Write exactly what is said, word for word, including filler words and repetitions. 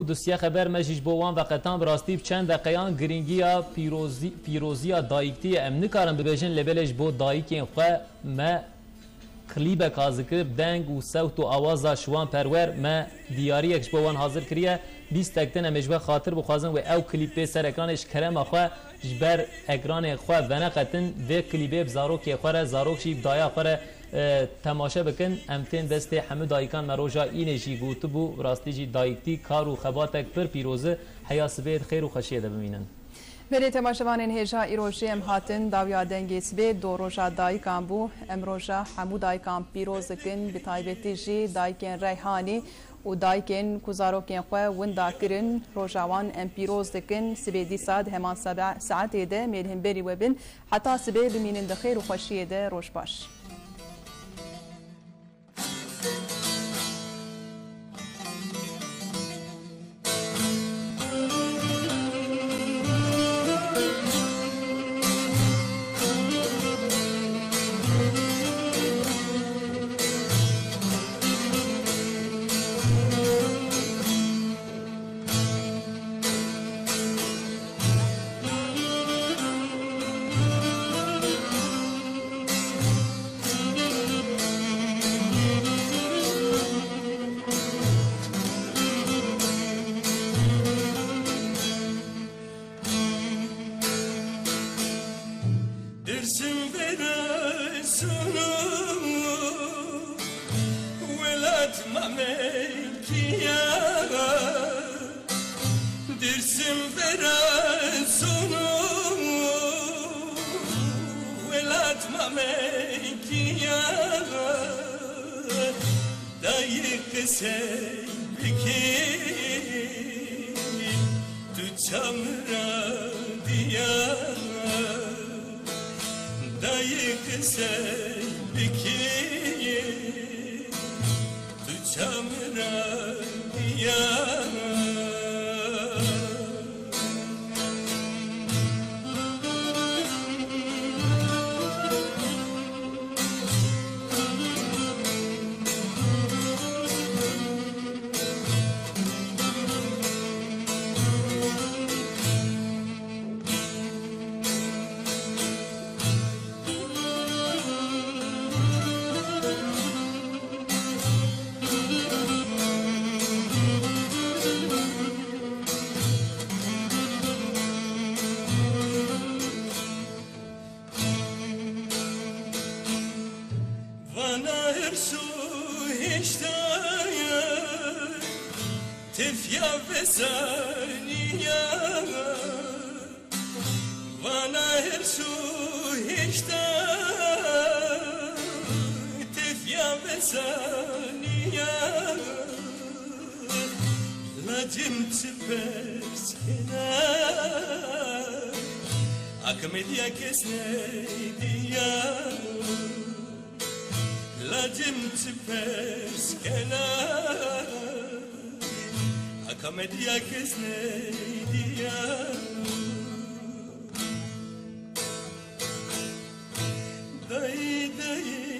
Dosiye xeber me jî ji bo wan veqetan bi rastî bi çend deqeyan girîngiya pîrozî-, pîroziya dayiktiye em nikarin bibêjin, lê belê ji bo dayikên xwe me klîbek hazir kir, deng û sewt û awaza Şiwan Perwer me diyariyek ji bo wan hazir kiriye. Bîstek din em ê ji we xatir bixwazin wê ew klîb bê ser ekranê, ji kerema xwe ji ber ekranê xwe veneqetin, vê klîbê bi zarokê xwe re, zarok jî bi daya xwe re, e, temaşe bikin. Em tên destê hemû dayikan, me roja înê jî gotibû, bi rastî jî dayiktî kar û xebatek pir pîroz e, heya sibê di xêr û xweşiyê de bimînin. Belê temaşevanên hêja, îro jî em hatin dawiya dengê sibê, do roja dayikan bû. Em roja hemû dayikan pîroz dikin, bi taybetî jî dayikên Reyhanî û dayikên ku zarokên xwe winda kirin. Roja wan em pîroz dikin. Sibê dîsa di heman sebe-, saetê de mêl hemberî we bin. Heta sibê bimînin di xêr û xweşiyê de. Roj baş. Dersim vera sonu welat mamekiya. Dersim vera sonu welat mamekiya. Dayê qisey bikî, tu çamra diya. Dayê qisey bikî, tu çamra diya. Vana hirsu hiştaya, tefya ve zaniya. Vana hirsu hişta, tefya ve zaniya. Lacim çi pers kena, akmediya kes nediya. Lacim çi pers kena, akmediya kes nediya. Dayê, dayê,